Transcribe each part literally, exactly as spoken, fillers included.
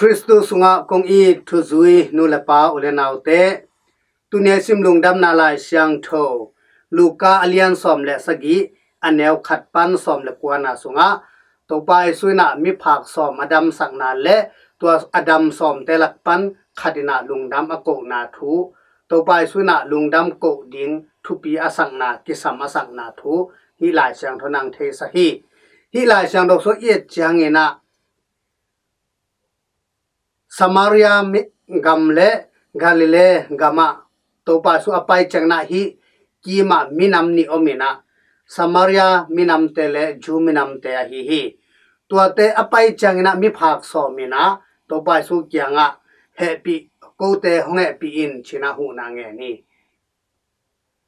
Khristu sungah kong it thuzui nu le pa u le naute, tuni a i sim Lungdamna Lai Siangtho Luka a lian sawm le sagih, a neu khat pan sawm le kuana sungah Topa Jesu in ah miphak sawm a damsakna le tua a dam sawmte lak pan khat in ah lungdam a kohna thu, Topa Jesu in ah lungdam koh ding thupi a sakna, kisam a sakna thu hih Lai Siangtho in ah theisak hi. Hih Lai Siangtho sung i et ciangin ah Samaria mi-, gam le Galilee gamah Topa Jesu a pai ciangin ah hih kimah minam nih om in ah, Samaria minamte le Jew minamte ahi hi. Tuate a pai ciangin ah miphak sawm in ah Topa Jesu kiangah, "Hehpih, kote hong hehpih in," ci-in ah huhna ngen hi.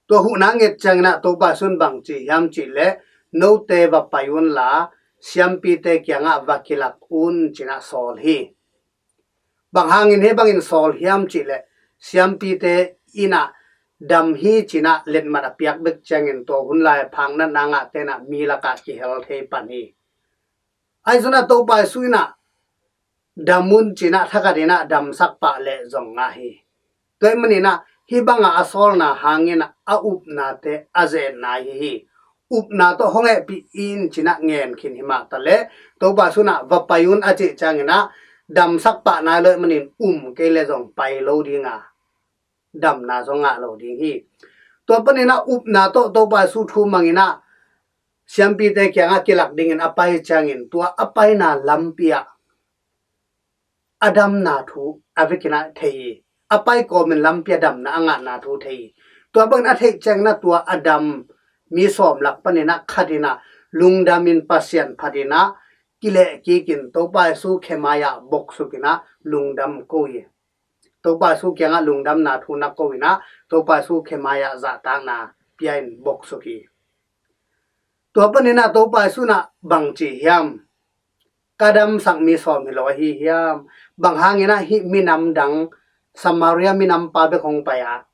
Tua huhna nget ciangin ah Topa Jesu in bang ci hiam cih leh, "Note va pai unla, siampite kiangah va kilak un," ci-in ah sawl hi. Bang hangin hih bangin sawl hiam cih leh, siampite in ah dam hi ci-in ah letmat a piak bek ciangin tua hun lai phak natna ngahte in ah mi lakah kihel thei pan hi. Ahi zongin ah Topa Jesu in ah dam un ci-in ah thakhat in ah damsak pah leh zong ngah hi. Tua ahih manin ah hih bangah a sawlna hangin ah a upnate a ze-etna ahi hi. Upna tawh hong hehpih in ci-in ah ngen khin hi mah ta leh, Topa Jesu in ah va pai un a cih ciangin ah damsak pah nai lo ahih manin um kei leh zong pai lo ding a, damna zong ngah lo ding hi. Tua panin ah upna tawh Topa Jesu thu mangin ah siampite kiangah kilak dingin a pai ciangin tua a paina lampi ah a damna thu a vekin ah thei hi. A pai kawmin lampi ah damna a ngahna thu thei hi. Tua bangin a theih ciangin ah tua a dam mi sawm lak panin ah khat in ah lungdamin Pasian phat in ah kilehkik in Topa Jesu khe mai-ah boksuk in ah lungdam ko hi. Topa Jesu kiangah lungdamna thu na ko in ah Topa Jesu khe mai-ah zahtakna pia in boksuk hi. Tua panin ah Topa Jesu in ah bang ci hiam? "Ka damsak mi sawm hi lo ahi hiam? Bang hangin ah hih minam dang, Samaria minam pa bek hong pai a,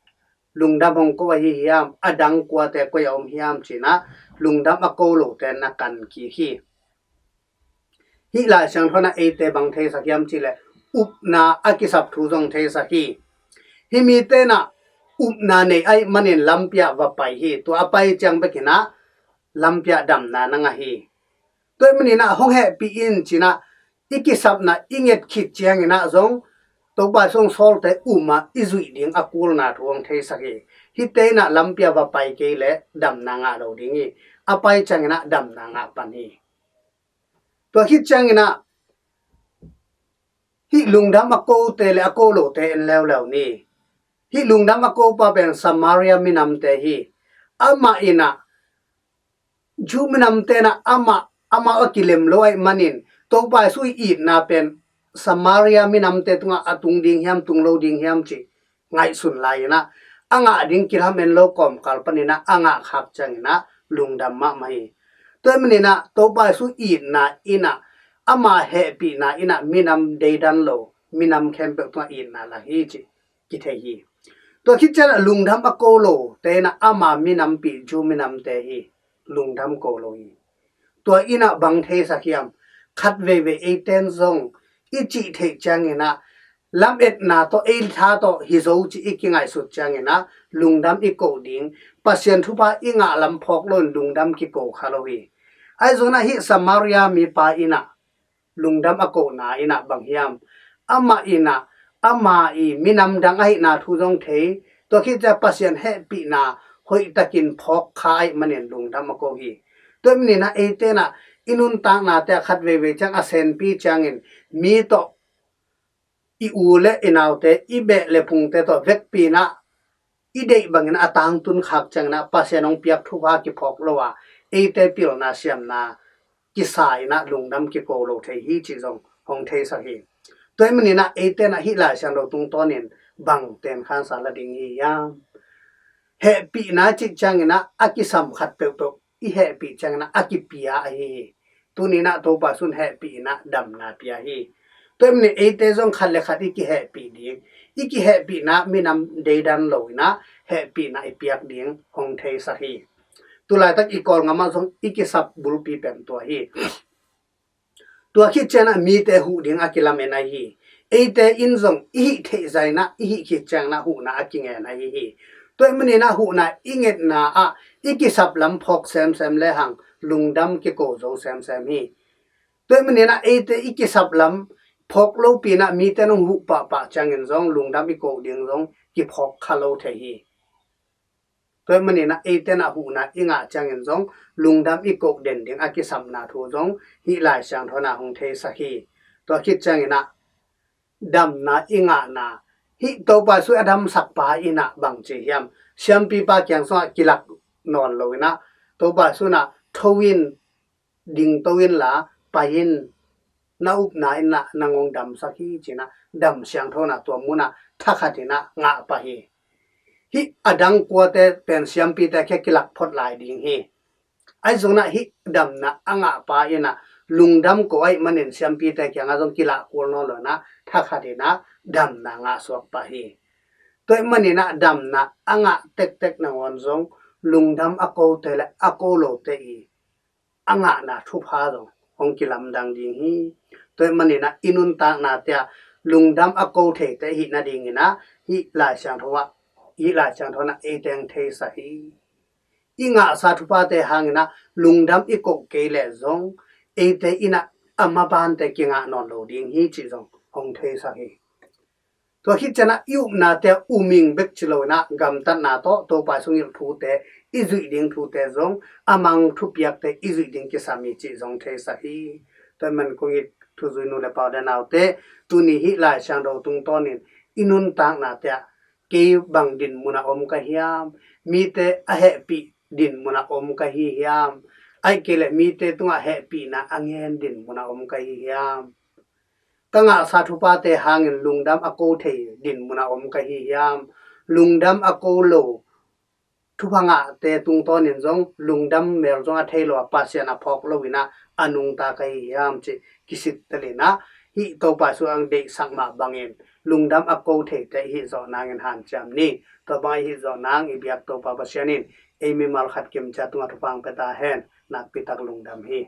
lungdam hong ko ahi hiam? A dang kuate koi a om hiam?" ci-in ah lungdam a ko lote na kan kik hi. Hih Lai Siangtho in ah eite bang theisak hiam cih leh, upna a kisap thu zong theisak hi. Hih mite in ah upna nei ahih manin lampi ah va pai hi. Tua a pai ciang bek in ah lampi ah damna na ngah hi. Tua ahih manin ah hong hehpih in ci-in ah i kisapna i nget khit ciangin ah zong Topa Jesu in sawlte um ah i zuih ding a kulna thu hong theisak hi. Hihte in ah lampi ah va pai kei leh damna ngah lo ding hi. A pai ciangin ah damna ngah pan hi. Tua khit ciangin ah hih lungdam a kote le a ko lote en leuleu ni. Hih lungdam a kopa pen Samaria minamte hi. Amah in ah Jew minamte in ah amah, amah a kilem lo ahih manin Topa Jesu i itna pen Samaria minamte tungah a tung ding hiam, tung lo ding hiam cih ngaihsun lai in ah a ngah ding kilamen lo kawmkal panin ah a ngah khak ciangin ah lungdam mahmah hi. Tua ahih manin ah Topa Jesu itna in ah, ama hehpihna in ah minam deidan lo minam khempeuh tungah itna la hi cih kithei hi. Tua khit ciangin ah lungdam a ko lote in ah ama minampih Jew minamte hi. Lungdam ko lo hi. Tua in ah bang theisak hiam? Khat veivei eite'n zong i cih theih ciangin ah lametna tawh, ei tha tawh hi zo cih i kingaihsut ciangin ah lungdam i ko ding, Pasian thupha i ngah lam phawk loin lungdam kiko kha lo hi. Ahi zongin ah hih Samaria mipa in ah lungdam a kohna in ah bang hiam? Amah in ah ama i minam dang ahihna thu zong thei, tua khit ciang Pasian hehpihna hoihtakin phawk kha ahih manin lungdam a ko hi. Tua ahih manin ah eite'n ah i nuntaknate ah khat veivei ciang a senpi ciangin mi tawh, i u le i naute, i beh le phungte tawh vekpi in ah i deih bangin a tangtun khak ciangin ah Pasian hong piak thupha kiphawk lo a, eite pilna siamna kisa in ah lungdam kiko lo thei hi cih zong hong theisak hi. Tua ahih manin ah eite'n ah hih Lai Siangtho tungtawnin bang tenkhansa la ding hi hiam? Hehpihna cih ciangin ah a kisam khat peuhpeuh i hehpih ciangin ah a kipia ahi hi. Tuni in ah Topa Jesu in hehpih in ah damna pia hi. Tua ahih manin eite zong khat le khat i kihehpih ding, i kihehpihna minam deidan lo in ah hehpihna i piak ding hong theisak hi. Tulaitak i Kawlgam ah zong i kisap bulpi pen tua hi. Tua khit ciangin ah mite huh ding a kilamen ahi hi. eite in zong i hih theih zah in ah, i hih khit ciangin ah huhna a kingen ahi hi. Tua ahih manin ah huhna i ngetna ah i kisap lam phawk semsem lehang lungdam kiko zo semsem hi. Tua ahih manin ah eite i kisap lam phawk lopi in ah mite in hong huh pahpah ciangin zong lungdam i ko ding zong kiphawk kha lo thei hi. Tua ahih manin ah eite in ah huhna i ngah ciangin zong lungdam i ko den ding a kisapna thu zong hih Lai Siangtho in ah hong theisak hi. Tua khit ciangin ah damna i ngahna, hih Topa Jesu a damsakpa in ah bang ci hiam, siampipa kiang sungah kilak nawn lo in ah, Topa Jesu in ah tho in, dingto inla pai in, na upna in ah nang hong damsak hi ci in ah dam siangtho in ah tua mun ah thakhat in ah ngah pah hi. Hih a dang kuate pen siampite kiang kilak phot lai ding hi. Ahi zongin ah hih damna a ngahpa in ah lungdam ko ahih manin siampite kiangah zong kilah kul nawn lo in ah thakhat in ah damna ngahsuak pah hi. Tua ahih manin ah damna a ngah tektek nangawn zong lungdam a kote le a ko lote i a ngahna thupha zong hong kilamdang ding hi. Tua ahih manin ah i nuntaknate ah lungdam a ko theite i hih nadingin ah hih Lai Siangtho ah, hih Lai Siangtho in ah eite hong theisak hi. I ngahsa thuphate hangin ah lungdam i ko kei leh zong eite in ah a mabante kingah nawn lo ding hi cih zong hong theisak hi. Tua khit ciangin ah i upnate ah uming bek ci lo in ah gamtatna tawh Topa Jesu hong hilh thute, i zuih ding thute zong, a mang thupiakte i zuih ding kisam hi cih zong theisak hi. Tua ahih manin kong it thuzui nu le pa u le naute, tuni hih Lai Siangtho tungtawnin i nuntaknate ah kei bang dinmun ah om ka hiam? Mite a hehpih dinmun ah om ka hi hiam? Ahih kei leh mite tungah hehpihna a ngen dinmun ah om ka hi hiam? Ka ngahsa thuphate hangin lungdam a ko thei dinmun ah om ka hi hiam? Lungdam a ko lo thupha ngahte tungtawnin zong lungdam mel zong a thei lo a, Pasian a phawk lo in ah a nungta ka hi hiam cih kisittel in ah hih Topa Jesu a deihsak mah bangin lungdam a ko theite i hih zawh nangin hanciam ni. Tua bang i hih zawh nang i biak Topa Pasian in ei mimal khat kimciat tungah thupha hong pia ta hen. Nakpi tak lungdam hi.